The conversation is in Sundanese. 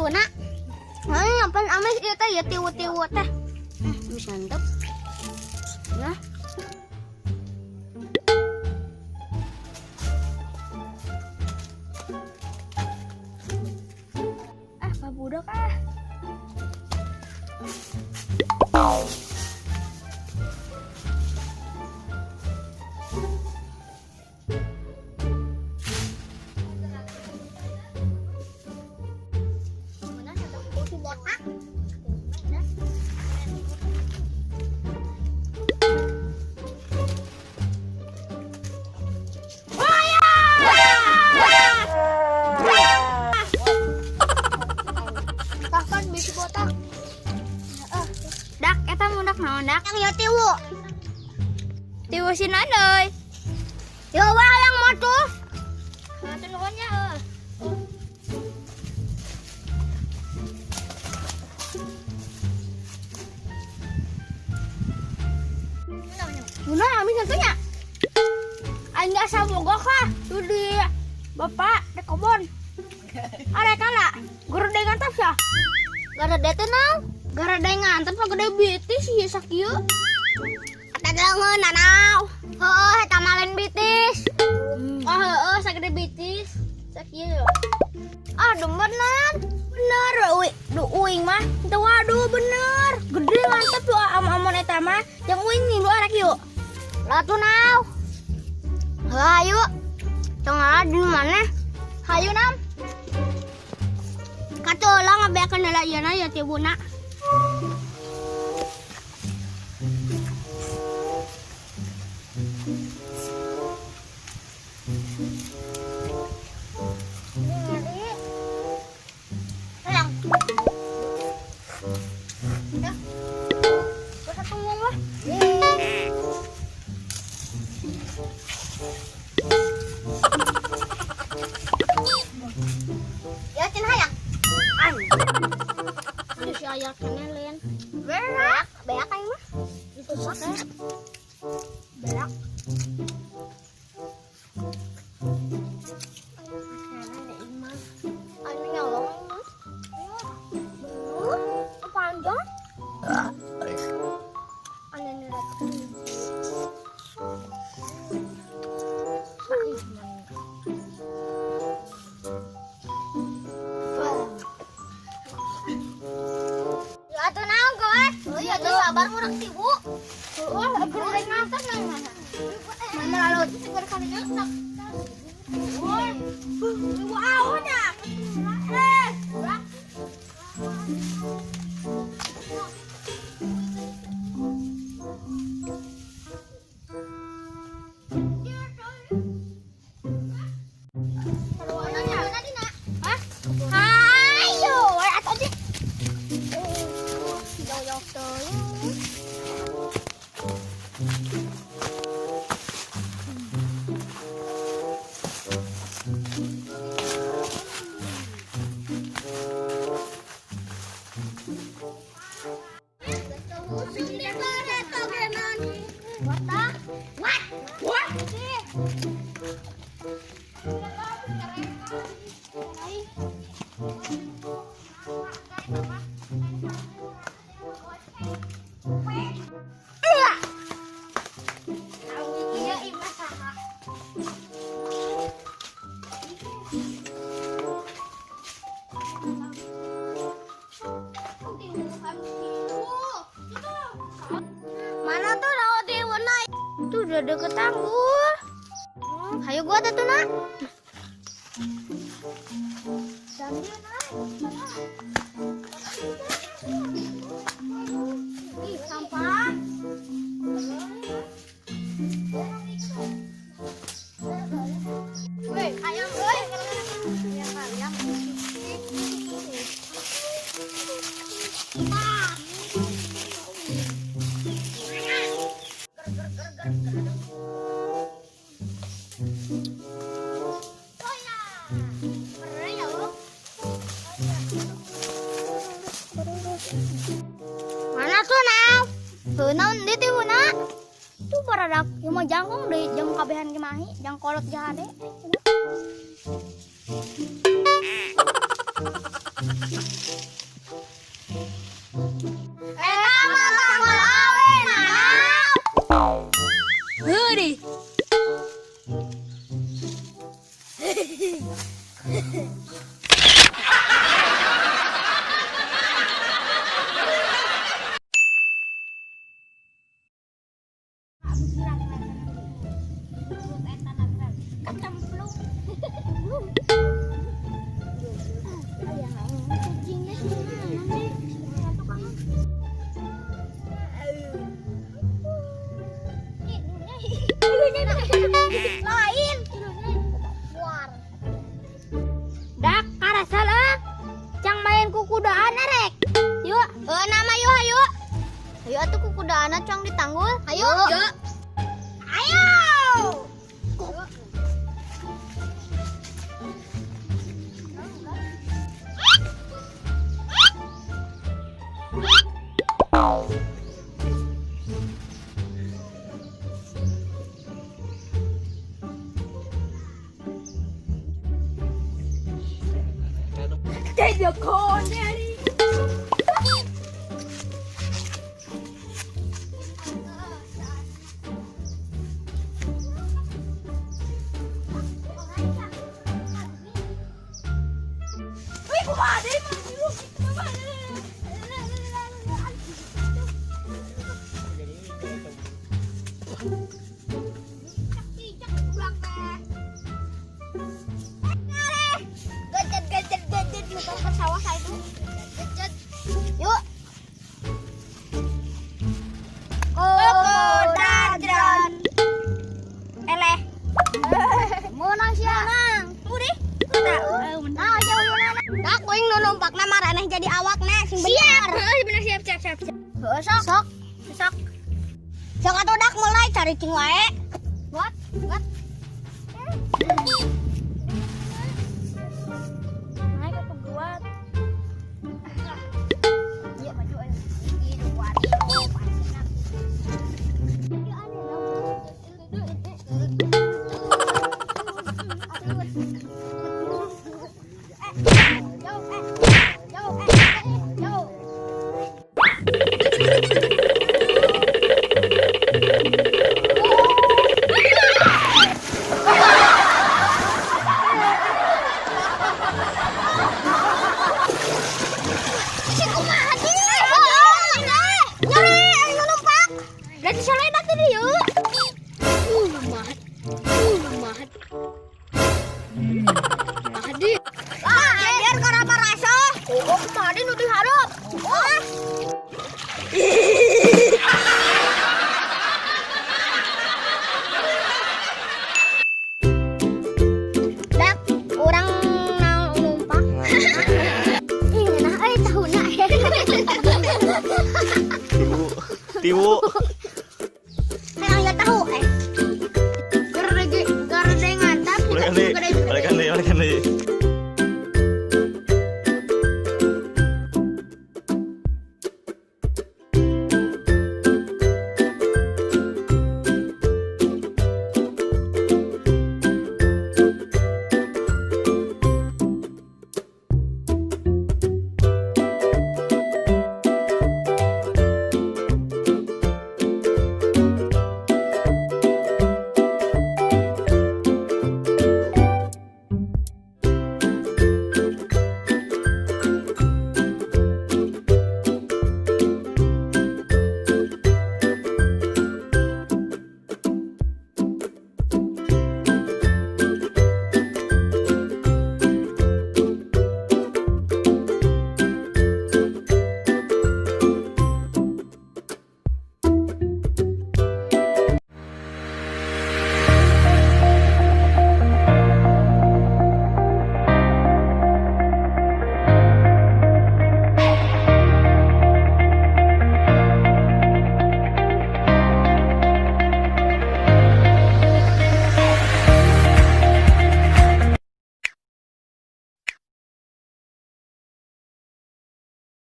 Tiwuna. Apaan amis ieu teh ya tiwu-tiwu teh. Bisa mantap. Ya. Ah, pabudak ah. Si botak. Kapan bisi botak? Dak, eta mundak naon dak? Yang ya tiwu. Tiwu si nanoy. Yo wah yang mau tuh. Hatur nuhun nya euy. Muna amis nantinya. Aing asa bogoh kah? Tuh di bapak di kebon. Ada kala, gede ngantap ya? Gede teh naon? Gede ngantap apa gede bitis sih sakieu? Eta deungeun nanau. Heueuh, eta mah lain bitis. Oh heueuh, sagede bitis. Sakieu. Ah, bener. Bener, uy, du uing mah. Teu waduh bener. Gede mantep tuh am-amon eta mah. Yang uing nih lu arek yuk. Lah tuh nau. Hayu. Tengah di mana? Hayu nam. Katulah ngabeakeun heula ieu na ya tibuna. Hayang. Ya. Gua satu ngomong lah. Ya cin hayang. An. Itu si ayah kene lain. Berak, beak aing mah. Itu sok ya. Berak. Anu nyolong aing mah. Panjang. Anu nirat. Ya atuh naon kawan? Oh iya tuh sabar murang tibu. Wah, gede nganter nang mana? Mana lalu segar kali nyetak. Wah, wow nya. Eh, hah? Hayo, atuh aja. Jauh-jauh teuing. What the? What? What? Mana tuh laut di mana? Tuh udah deket tanggul. Hayo gua tuh nak. Ih, sampah. Weh, ayam weh. Ayam, ayam. Mana tuh nau? Tuh naon di tiwuna? Tuh baradak ieu mah jangkung deui jang kabehan kimahi, jang kolot jahade. Eta mah tanggul awe nah. Heuri. Lain. Dak karasal ah. Cang main kukudaan erek. Yuk. Eh, nama yuk, ayo. Ayo atuh kukudaana cang ditanggul. Ayo. Yuk. Ayo. Gejed gejed gejed muter ke sawah itu. Gejed. Yuk. Kokodadron. Eleh. Menang sia. Menang. Udah. Nah, sia uyunana. Dak kuing nu numpakna maraneh jadi awakna sing bener. Siap. Heeh, bener, siap siap siap. Siap. Heeh, sok. Sok. Sok. Sok atuh dak mulai cari cing wae. What? What? Naik ke peguat. Iya, maju ayo. Hiji, dua, tilu, empat, lima. Si kumaha sih? Nyeri, ayo numpak. Berarti soledak tadi yuk. Mahat. Mahat. Mahadi. Ah, biar karapa rasa. Oh, kemarin nu diharap. Oh. Dak, urang nang numpak. Ih, nah euy tahuna. Tiwu. Tiwu.